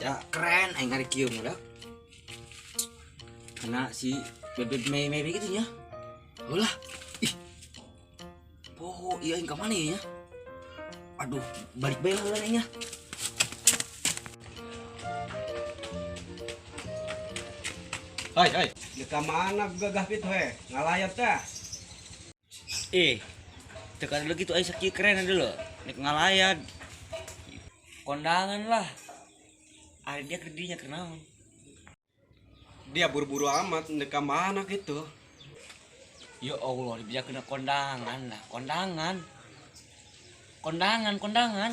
Ya keren aing ari kieu mah. Karena si bebek mei mei gitu nya. Ulah. Ih. Oh, iya aing ka mana ya? Aduh, balik bae heula nya. Hai, hai. Di ka mana gagah kitu he? Ngalayat teh. Eh, tekan dulu gitu aing sakieu keren dulu. Nek ngalayat. Kondangan lah. Ari dia kerdinya kenaon. Dia buru-buru amat nek ka mana gitu. Ya Allah, dia kena kondangan lah, kondangan. Kondangan, kondangan.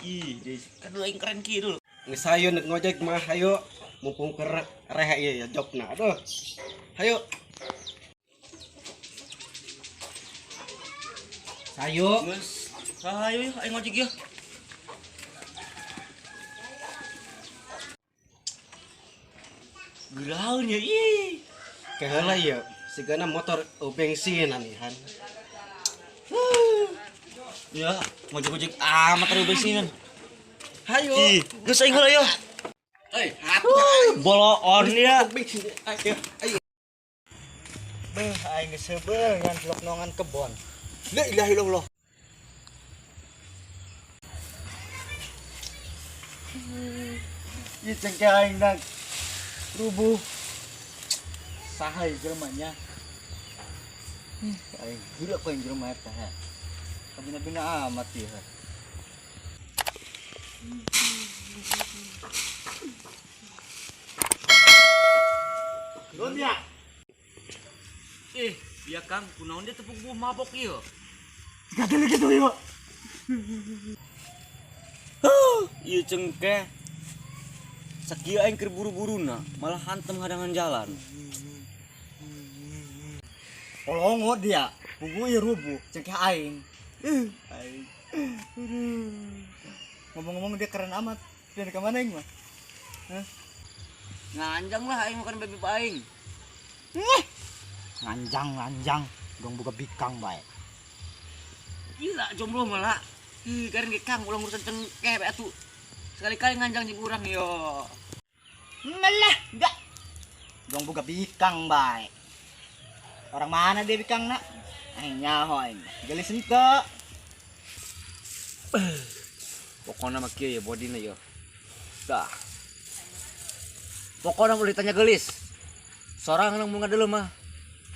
Ih, kan dulu aing keren kieu dulu. Geus hayu nek ngojek mah hayu. Mumpung keur rehe ieu ya jobna. Aduh. Hayu. Hayu. Geus, hayu yeuh aing ngojek yeuh. Geraun ya, ih. Keheula ieu, sigana motor bensin anihan. Ya, ngojek-ngojek amat terus bensinan. Hayu. Ih, geus aing heula yeuh. Hei, Boloon ya. Bensin. Ayo, ayo. Beuh, aing geus sebel ngan nongan kebon. La ilaha illallah. Ieu cengkeh aing dag rubuh. Saha ieu jelema nya? Ih, aing gila ku aing jelema eta ha. Kabina-bina amat ieu ha. Dunia. Ih, iya Kang, kunaon dia tepuk buah mabok ieu. Gagal gitu ieu. Ieu cengkeh. Sakieu aing keur buru-buruna, malah hantem hadangan jalan. Polongo dia, bubu ieu rubuh, cengkeh aing. Aing. Aduh. Ngomong-ngomong dia keren amat. Dia ke mana aing mah? Hah? Nganjang lah aing makan bebek aing. Nganjang, nganjang, dong buka bikang bae. Gila jomblo malah. Ih, karen ge Kang ulah urusan cengkeh bae atuh. Sekali-kali nganjang jeung urang yo. Malah, enggak. Dong buka bikang bae. Orang mana dia bikang nak? Aing nyaho aing. Gelis henteu. Pokoknya mah kieu ya bodina yo. Dah. Pokoknya mau ditanya gelis. Sorangan mun ngadeuleu mah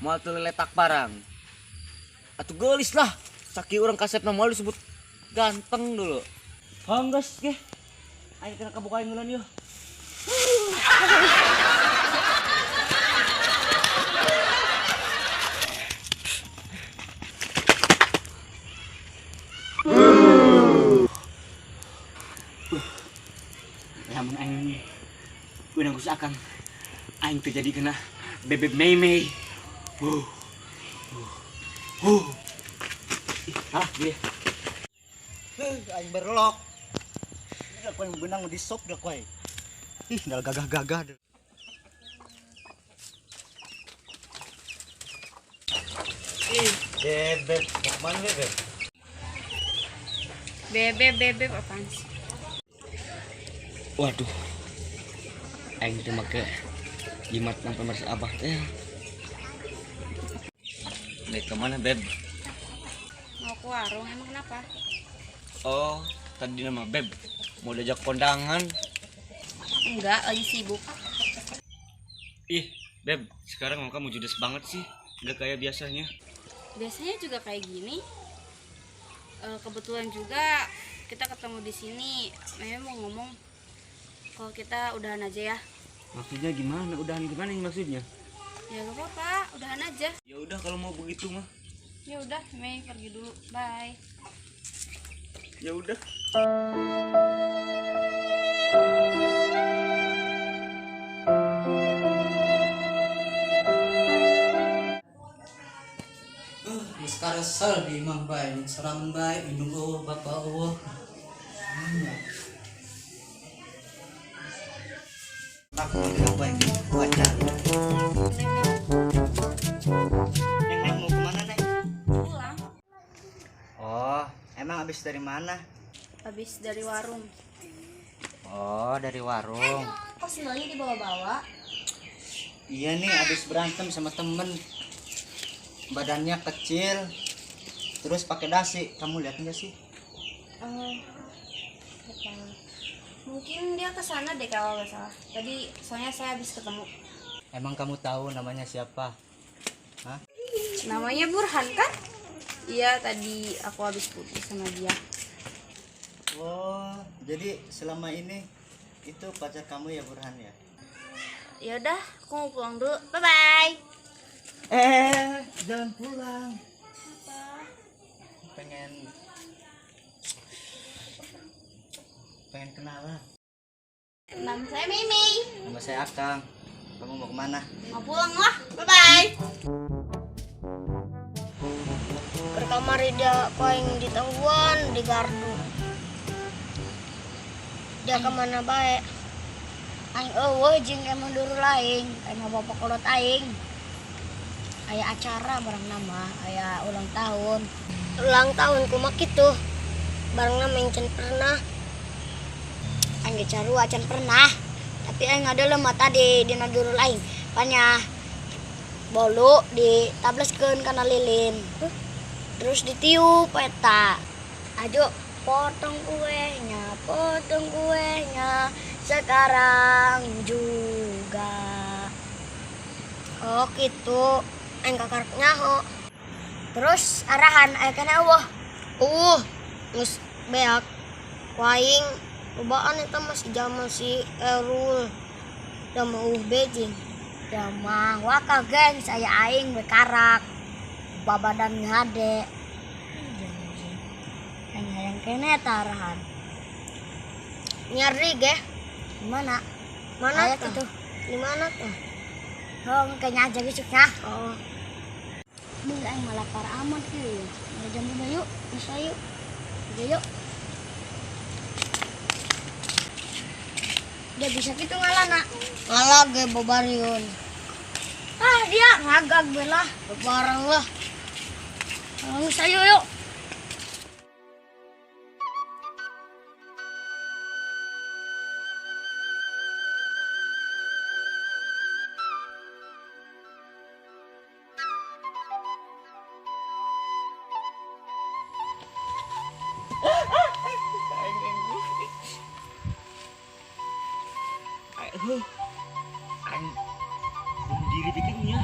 moal teu letak barang. Atuh gelis lah. Sakieu urang kasepna moal disebut ganteng dulu. Hanggeus ge. Aing kena kabuka aing ngeulan yeuh. Lamun aing beunang ku akang aing teu jadi kena bebek mei mei. Ih, salah dia. Aing berlok. Ini aku yang benang di sop dah koy. Ih, dah gagah-gagah. Ih, bebek, mau kemana bebek? Bebek, bebek apaan sih? Waduh, aing teh make jimat nang pemirsa abah teh. Nek kemana beb? Mau ke warung, emang kenapa? Oh, tadi nama beb mau diajak kondangan. Enggak, lagi sibuk. Ih, beb, sekarang kamu judes banget sih, nggak kayak biasanya. Biasanya juga kayak gini. Kebetulan juga kita ketemu di sini. Memang mau ngomong kalau kita udahan aja ya. Maksudnya gimana? Udahan gimana ini maksudnya? Ya gak apa-apa, udahan aja. Ya udah kalau mau begitu mah. Ya udah, Mei pergi dulu. Bye. Ya udah. Geus karesel di imah bae, serang bae, indung eueuh, bapak eueuh. Neng, Neng mau kemana Neng? Pulang. Oh, emang habis dari mana? Habis dari warung. Oh, dari warung. Kok sendalnya dibawa-bawa? Iya nih, habis berantem sama temen. Badannya kecil, terus pakai dasi. Kamu lihat nggak sih? Mungkin dia kesana deh kalau nggak salah. Tadi soalnya saya habis ketemu. Emang kamu tahu namanya siapa? Hah? Namanya Burhan kan? Iya, tadi aku habis putus sama dia. Oh, jadi selama ini itu pacar kamu ya Burhan ya? Ya udah, aku mau pulang dulu. Bye bye. Jangan pulang. Apa? Pengen kenalan. Nama saya Mimi. Nama saya Akang. Kamu mau kemana? Mau pulang lah. Bye bye. Berkamar dia paling ditangguan di gardu. Dia kemana baik? Aing eueuh jeung emang duru lain, aing mah bapak kolot aing. Aya acara barang nama, aya ulang tahun. Ulang tahun kumaha kitu? Barang nama yang can pernah. Aing ge carua can pernah. Tapi aing ngadeuleu mah tadi dina duru lain. Panya bolu ditableskeun kana lilin. Terus ditiup eta. Ajo potong kuenya sekarang juga. Oh gitu, aing kakarep nyaho. Terus arahan aya kana eueuh. Eueuh, geus beak. Ku aing lobaan eta masih zaman si Erul. Da mah eueuh bejing. Da mah wakah geng saya aing we karak. Babadan ngade. Aing hayang kene eta arahan. Nyari ge. Di mana? Mana tuh? Gitu. Di mana tuh? Hong kayaknya aja besoknya. Oh. Bung aing malah lapar amat kieu. Udah jam 5 yuk, bisa yuk. Udah yuk. Dia bisa gitu ngalana. Ngalah ge bobarion. Ah, dia ngagag be lah, bareng lah. Bisa yuk yuk. Aing bunuh diri bikinnya.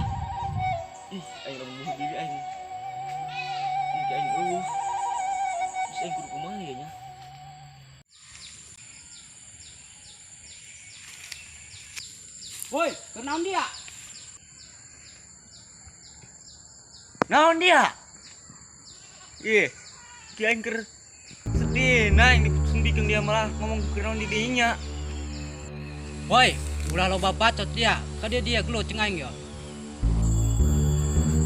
Ih, aing lamun bunuh diri aing. Ih, aing eueuh. Terus aing kudu kumaha ya nya? Woi, keur naon dia? Naon dia? Ih, ki aing keur sedih, nah aing diputusin dia malah ngomong keur naon di dinya. Woi, ulah loba bacot dia. Ka dia dia gelut jeung aing ya.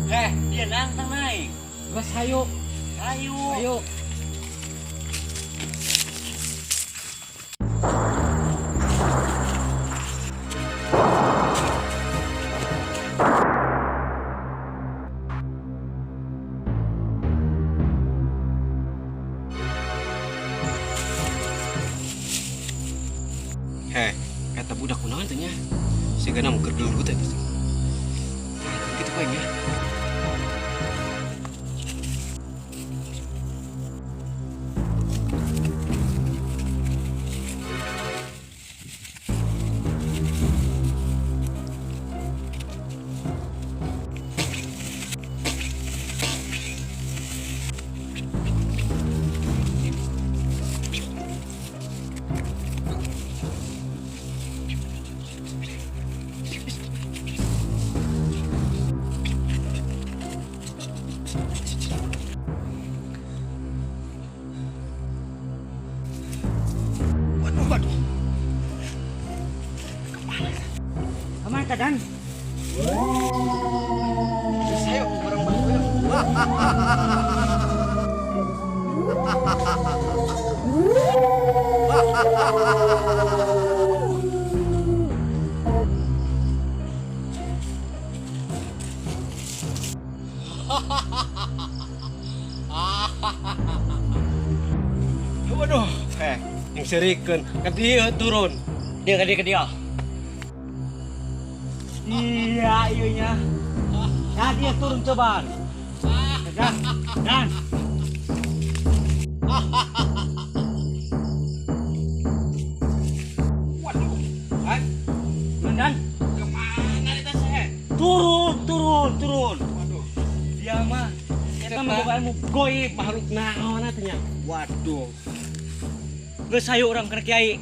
Heh, dia nantang naik. Geus hayu. Hayu. Hayu. Heh, eta budak kunaon teh nya? Sigana mun keur gelut eta teh. Gitu poe nya. Kemana Dan? Ayo, bareng-bareng yuk. Waduh, Aing seurikeun. Ka dieu turun. Dia ke dia ke dia. Iya, iya nya. Nah, dia turun cobaan. Dan, dan. Waduh. Han, Dan, dan. kemana eta seh? Turun, turun, turun. Waduh. Dia mah eta mah boga ilmu goib. Makhluk naon atuh nya? Waduh. Geus hayu urang keur kiai.